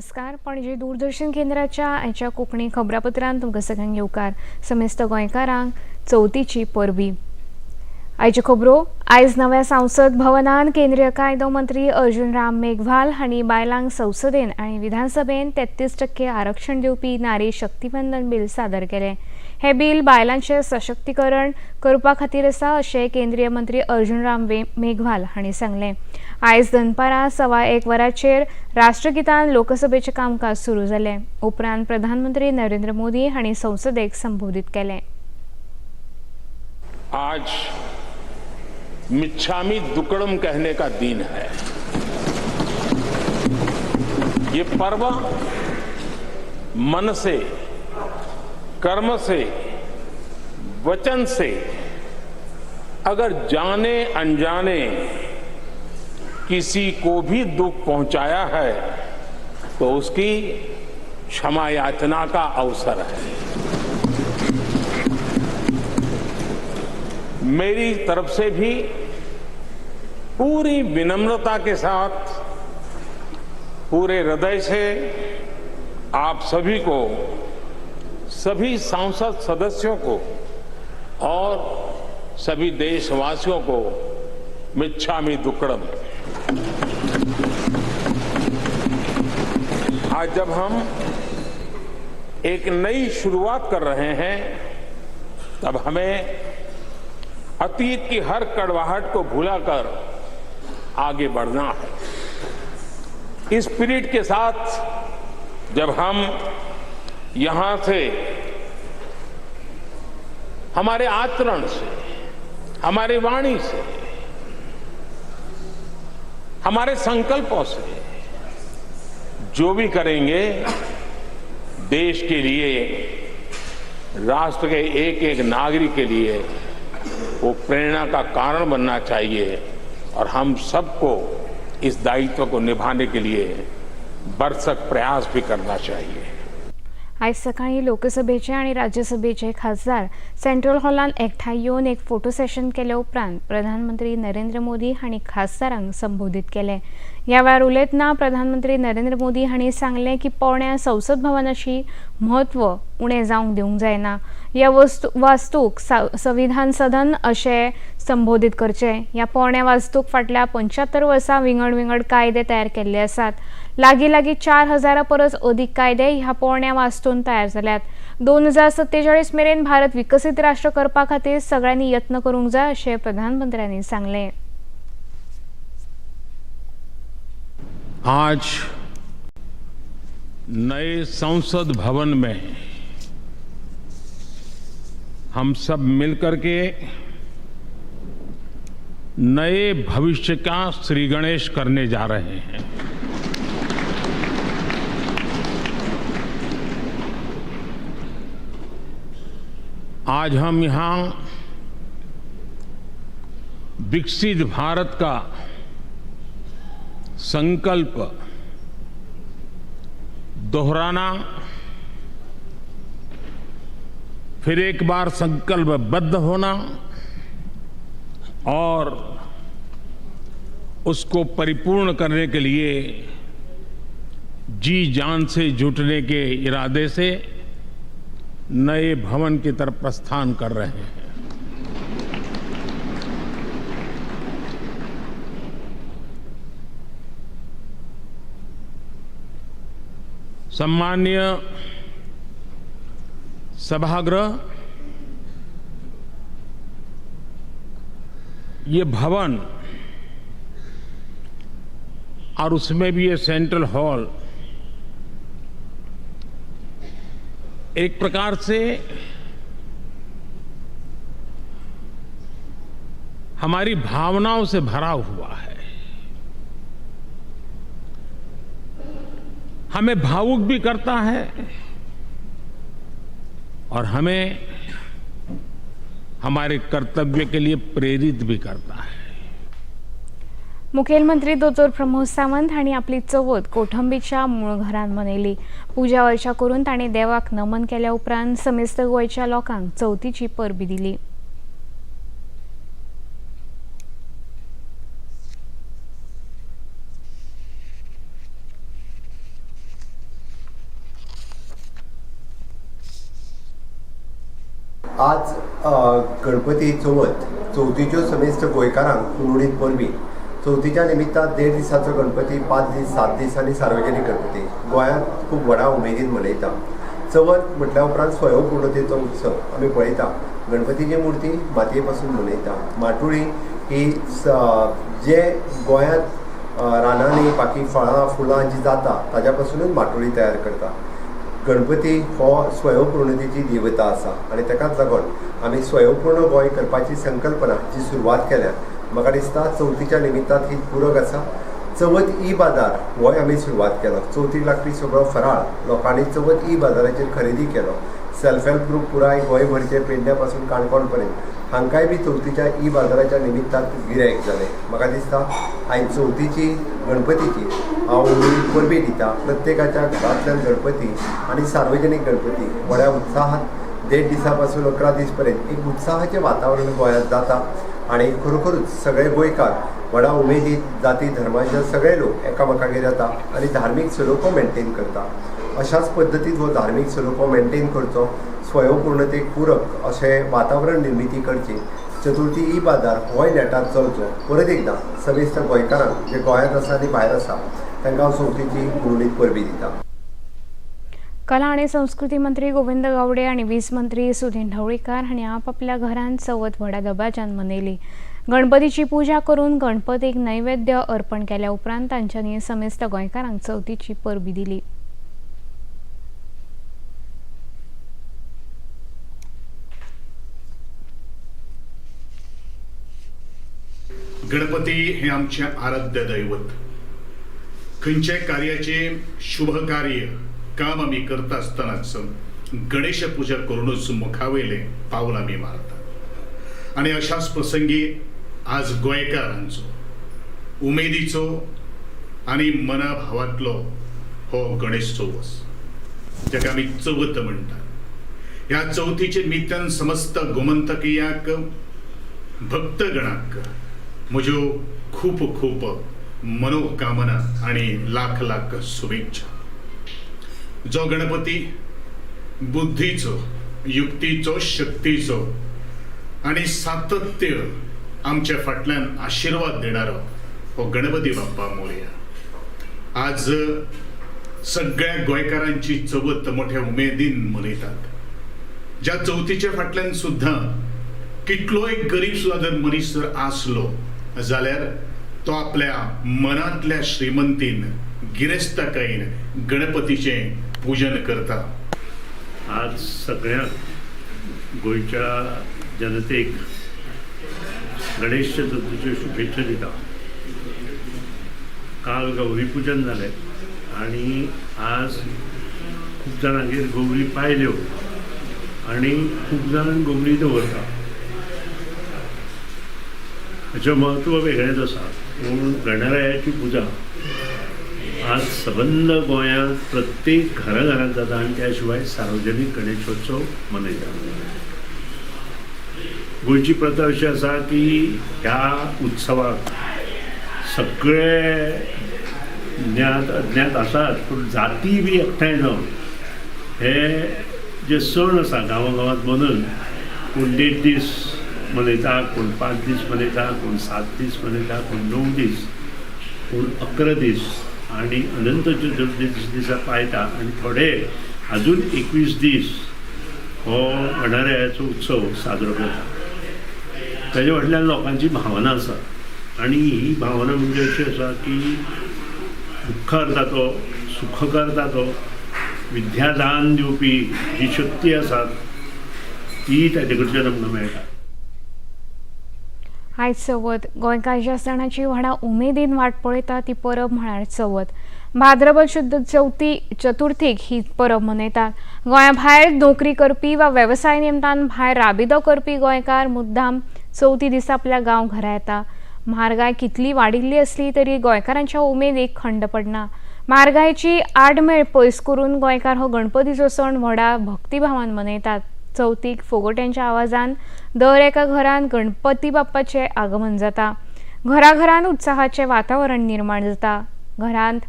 नमस्कार. पणजे दूरदर्शन केंद्राच्या आयच्या कोंकणी खबरापत्रांत तुमकां सगळ्यांक येवकार. समेस्त गोंयकारांक चवथीची परबी. आयच्यो खबरो. आयज नव्या संसद भवनान केंद्रीय कायदो मंत्री अर्जुन राम मेघवाल हांणी बायलांक संसदेन आनी विधानसभेन 33% आरक्षण दिवपी नारी शक्तीवंदन बील सादर केलें. हें बील बायलांचें सशक्तीकरण करपा खातीर आसा अशें केंद्रीय मंत्री अर्जुन राम मेघवाल हांणी सांगलें. आयज दनपारां 1:15 वरांचेर राष्ट्रगितान लोकसभेचें कामकाज सुरू जालें. उपरांत प्रधानमंत्री नरेंद्र मोदी हांणी संसदेक संबोधीत केलें. आज मिच्छामि दुक्कड़म कहने का दिन है. ये पर्व मन से, कर्म से, वचन से अगर जाने अनजाने किसी को भी दुख पहुंचाया है तो उसकी क्षमा याचना का अवसर है. मेरी तरफ से भी पूरी विनम्रता के साथ, पूरे हृदय से आप सभी को, सभी सांसद सदस्यों को और सभी देशवासियों को मिच्छामि दुक्कड़म. आज जब हम एक नई शुरुआत कर रहे हैं, तब हमें अतीत की हर कड़वाहट को भुलाकर आगे बढ़ना है. इस स्पिरिट के साथ जब हम यहां से हमारे आचरण से, हमारी वाणी से, हमारे संकल्पों से जो भी करेंगे, देश के लिए, राष्ट्र के एक एक नागरिक के लिए वो प्रेरणा का कारण बनना चाहिए और हम सबको इस दायित्व को निभाने के लिए भरसक प्रयास भी करना चाहिए. आयज सकाळीं लोकसभेचे आनी राज्यसभेचे खासदार सेंट्रल हॉलांत एकठांय येवन एक फोटो सेशन केले उपरांत प्रधानमंत्री नरेंद्र मोदी हांणी खासदारांक संबोधीत केलें. ह्या वेळार उलयतना प्रधानमंत्री नरेंद्र मोदी हांणी सांगलें की पोरण्या संसद भवनाची म्हत्व उणें जावंक दिवंक जायना. ह्या वास्तूक संविधान सदन अशें संबोधीत करचें. ह्या पोरण्या वास्तूक फाटल्या 75 वर्सां विंगड विंगड कायदे तयार केल्ले आसात. लागीं लागीं 4000 परस अदीक कायदे ह्या पोरण्या वास्तून तयार जाल्यात. 2047 मेरेन भारत विकसीत राष्ट्र करपा खातीर सगळ्यांनी यत्न करूंक जाय अशें प्रधानमंत्र्यांनी सांगलें. आज नए संसद भवन में हम सब मिलकर के नए भविष्य का श्री गणेश करने जा रहे हैं. आज हम यहां विकसित भारत का संकल्प दोहराना, फिर एक बार संकल्पबद्ध होना और उसको परिपूर्ण करने के लिए जी जान से जुटने के इरादे से नए भवन की तरफ प्रस्थान कर रहे हैं. सम्माननीय सभागृह, ये भवन और उसमें भी ये सेंट्रल हॉल एक प्रकार से हमारी भावनाओं से भरा हुआ है. हमें भावुक भी करता है और हमें हमारे कर्तव्य के लिए प्रेरित भी करता है. मुखेलमंत्री दोतोर प्रमोद सावंत हांणी आपली चवथ कोठंबीच्या मूळ घरांत मनयली. पुजा अर्चा करून तांणी देवाक नमन केल्या उपरांत समेस्त गोंयच्या लोकांक चवथीची परबी दिली. आज गणपती चवथ, चवथीच्यो समेस्त गोंयकारांक हुनहुनीत परबीं. चवथीच्या निमित्तान 1.5 दिसाचो गणपती, 5 दीस, 7 दीस आनी सार्वजनीक गणपती गोंयांत खूब व्हडा उमेदीन मनयता. चवथ म्हटल्या उपरांत स्वयंपूर्णतेचो उत्सव आमी पळयता. गणपतीची मुर्ती मातये पासून मनयता. माटुळी ही जे गोंयांत रानांनी बाकी फळां फुलां जी जाता ताज्या पासुनूच माटुळी तयार करता. गणपती हो स्वयंपूर्णतेची देवता आसा आनी ताकाच लागून आमी स्वयंपूर्ण गोंय करपाची संकल्पना जी सुरवात केल्या, म्हाका दिसता चवथीच्या निमित्तान ही पूरक आसा. चवथ ई बाजार होय आमी सुरवात केलो. चवथीक लागपी सगळो फराळ लोकांनी चवथ ई बाजाराचेर खरेदी केलो. सेल्फ हेल्प ग्रूप पुराय गोंयभरचे पेडण्या पासून काणकोण पर्यंत हांकांय बी चवथीच्या ई बाजाराच्या निमित्तान गिरायक जालें. म्हाका दिसता आयज चवथीची गणपतीची हांव उमेदीन परबी दिता. प्रत्येकाच्या घरांतल्यान गणपती आनी सार्वजनीक गणपती व्हड्या उत्साहात 1.5 दिसा पासून 11 दीस पर्यंत एक उत्साहाचें वातावरण गोंयांत जाता आनी खरोखरूच सगळे गोंयकार व्हडा उमेदीन जाती धर्माचे सगळे लोक एकामेकागेर येता आनी धार्मीक सलोखो मेनटेन करता. अशाच पद्दतीन हो धार्मीक सलोखो मेनटेन करचो, स्वयंपूर्णतेक पूरक अशें वातावरण निर्मिती करची. चतुर्थी ई बाजार होय नेटार चलचो. परत एकदां समेस्त गोंयकारांक जे गोंयांत आसा आनी भायर आसा तांकां हांव चवथीची हुनहुनीत परबीं दिता. कला आनी संस्कृती मंत्री गोविंद गावडे आनी वीज मंत्री सुदिन ढवळीकार हांणी आपापल्या घरांत चवथ व्हडा दबाज्यान मनयली. गणपतीची पुजा करून गणपतीक नैवेद्य अर्पण केल्या उपरांत तांच्यांनी समेस्त गोंयकारांक चवथीची परबी दिली. गणपती हे आमचें आराध्य दैवत. खंयच्याय कार्याचें शुभ कार्य काम आमी करता आसतनाच गणेश पुजा करूनच मुखावयलें पावल आमी मारतात आनी अशाच प्रसंगी आज गोंयकारांचो उमेदीचो आनी मनाभावांतलो हो गणेश चवथ, जाका आमी चवथ म्हणटात. ह्या चवथीचे निमित्तान समस्त गोमंतकियाक भक्तगणाक म्हज्यो खूब खूब मनोकामना आनी लाख लाख शुभेच्छा. जो गणपती बुद्धीचो, युक्तीचो, शक्तीचो आनी सातत्य आमच्या फाटल्यान आशिर्वाद देणारो हो गणपती बाप्पा मोरया. आज सगळ्या गोंयकारांची चवथ मोठ्या उमेदीन मनयतात. ज्या चवथीच्या फाटल्यान सुद्दां कितलोय गरीब सुद्दां जर मनीस जर आसलो जाल्यार तो आपल्या मनांतल्या श्रीमंतीन गिरेस्तकायेन गणपतीचें पूजन करता. आज सगळ्यांक गोंयच्या जनतेक गणेश चतुर्थीच्यो शुभेच्छा दिता. काल गौरी पूजन जालें आनी आज खूब जाणांगेर गौरी पायल्यो आनी खूब जाण गौरी दवरता. हाचें म्हत्व वेगळेंच आसा, पूण गणरायाची पुजा आज सबंद गोंयांत प्रत्येक घराघरांत जाता आनी त्या शिवाय सार्वजनीक गणेशोत्सव मनयतात. गोंयची प्रथा अशी आसा की ह्या उत्सवाक सगळे ज्ञात अज्ञात आसात, पूण जाती बी एकठांय जावन हे जे सण आसा गांवां गांवांत मनून कोण 1.5 दीस मनयता, कोण 5 दीस मनयता, कोण 7 दीस मनयता, कोण 9 दीस, कोण 11 दीस आनी अनंत चतुर्थी दिसा पायता आनी थोडे अजून 21 दीस हो गणरायाचो उत्सव साजरो करता. ताजे फाटल्यान लोकांची भावना आसा आनी ही भावना म्हणजे अशी आसा की दुःख करता तो, सुख करता तो, विद्यादान दिवपी जी शक्ती आसा ती ताजे कडच्यान आमकां मेळटा. आयज चवथ गोंयकार ज्या सणाची व्हडा उमेदीन वाट पळयता ती परब म्हळ्यार चवथ. भाद्रपद शुद्ध चतुर्थीक ही परब मनयतात. गोंया भायर नोकरी करपी वा वेवसाय निमतान भायर राबितो करपी गोंयकार मुद्दाम चवथी दिसा आपल्या गांव घरा येता. म्हारगाय कितली वाडिल्ली आसली तरी गोंयकारांच्या उमेदीक खंड पडना. म्हारगायेची आडमेळ पयस करून गोंयकार हो गणपतीचो सण व्हडा भक्तिभावान मनयतात. चवथीक फोगोट्यांच्या आवाजान दर एका घरान गणपती बाप्पाचें आगमन जाता. घराघरान उत्साहाचें वातावरण निर्माण जाता. घरांत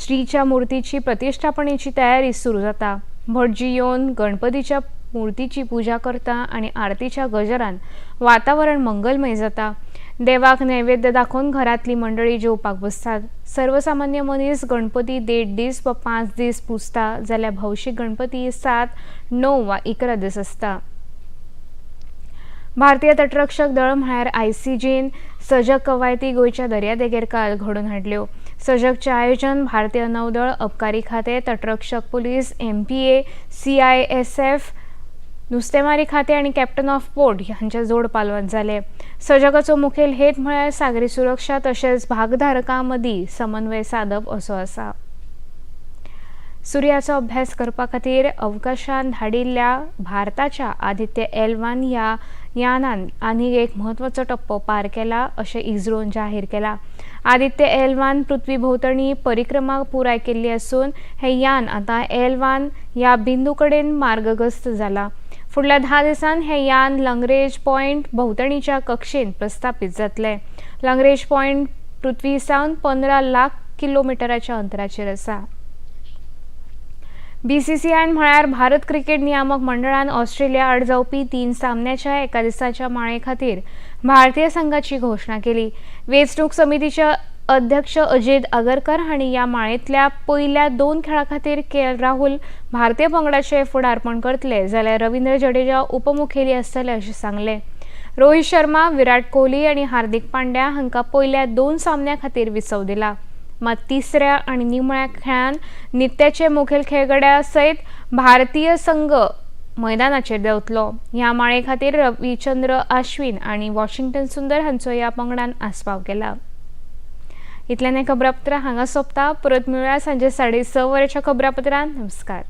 श्रीच्या मूर्तीची प्रतिष्ठापनेची तयारी सुरू जाता. भटजी येवन गणपतीच्या मूर्तीची पुजा करता आनी आरतीच्या गजरान वातावरण मंगलमय जाता. देवाक नैवेद्य दाखोवन घरांतली मंडळी जेवपाक बसतात. सर्वसामान्य मनीस गणपती 1.5 दीस वा 5 दीस पुजता, जाल्यार भौशीक गणपती 7, 9 वा 11 दीस आसता. भारतीय तटरक्षक दळ म्हळ्यार आयसीजीन सजग कवायती गोंयच्या दर्यादेगेर काल घडोवन हाडल्यो. सजगचें आयोजन भारतीय नौदळ, अबकारी खातें, तटरक्षक पुलीस, एमपीए, सीआयएसएफ, नुस्तेमारी खातें आनी कॅप्टन ऑफ पोर्ट हांच्या जोड पालवान जालें. सजगाचो मुखेल हेत म्हळ्यार सागरी सुरक्षा तशेंच भागधारकां मदीं समन्वय सादप असो आसा. सुर्याचो अभ्यास करपा खातीर अवकाशांत धाडिल्ल्या भारताच्या आदित्य एल 1 ह्या यानान आनीक एक म्हत्वाचो टप्पो पार केला अशें इस्रोन जाहीर केला. आदित्य एल 1 पृथ्वी भोंवतणी परिक्रमा पुराय केल्ली आसून हें यान आतां एल 1 ह्या बिंदू कडेन मार्गग्रस्त जाला. फुडल्या 10 दिसांत हें यान लंगरेज पॉयंट भोंवतणीच्या कक्षेंत प्रस्थापीत जातलें. लंगरेज पॉयंट पृथ्वी सावन 15 लाख किलोमिटराच्या अंतराचेर आसा. बीसीसीआयन म्हळ्यार भारत क्रिकेट नियामक मंडळान ऑस्ट्रेलिया आड जावपी 3 सामन्याच्या एका दिसाच्या माळे खातीर भारतीय संघाची घोशणा केली. वेंचणूक समितीचे अध्यक्ष अजित आगरकर हांणी ह्या माळेंतल्या पयल्या 2 खेळां खातीर के एल राहुल भारतीय पंगडाचे फुडारपण करतले, जाल्यार रवींद्र जडेजा उपमुखेली आसतले अशें सांगलें. रोहित शर्मा, विराट कोहली आनी हार्दिक पांड्या हांकां पयल्या 2 सामन्या खातीर विसव दिला. मात तिसऱ्या आनी निमण्या खेळान नित्याचे मुखेल खेळगड्या सयत भारतीय संघ मैदानाचेर देंवतलो. ह्या माळे खातीर रविचंद्र आश्विन आनी वॉशिंग्टन सुंदर हांचो ह्या पंगडान आस्पाव केला. इतल्यान हें खबरापत्र हांगा सोंपता. परत मेळुया सांजे 6:30 वरांच्या खबरापत्रान. नमस्कार.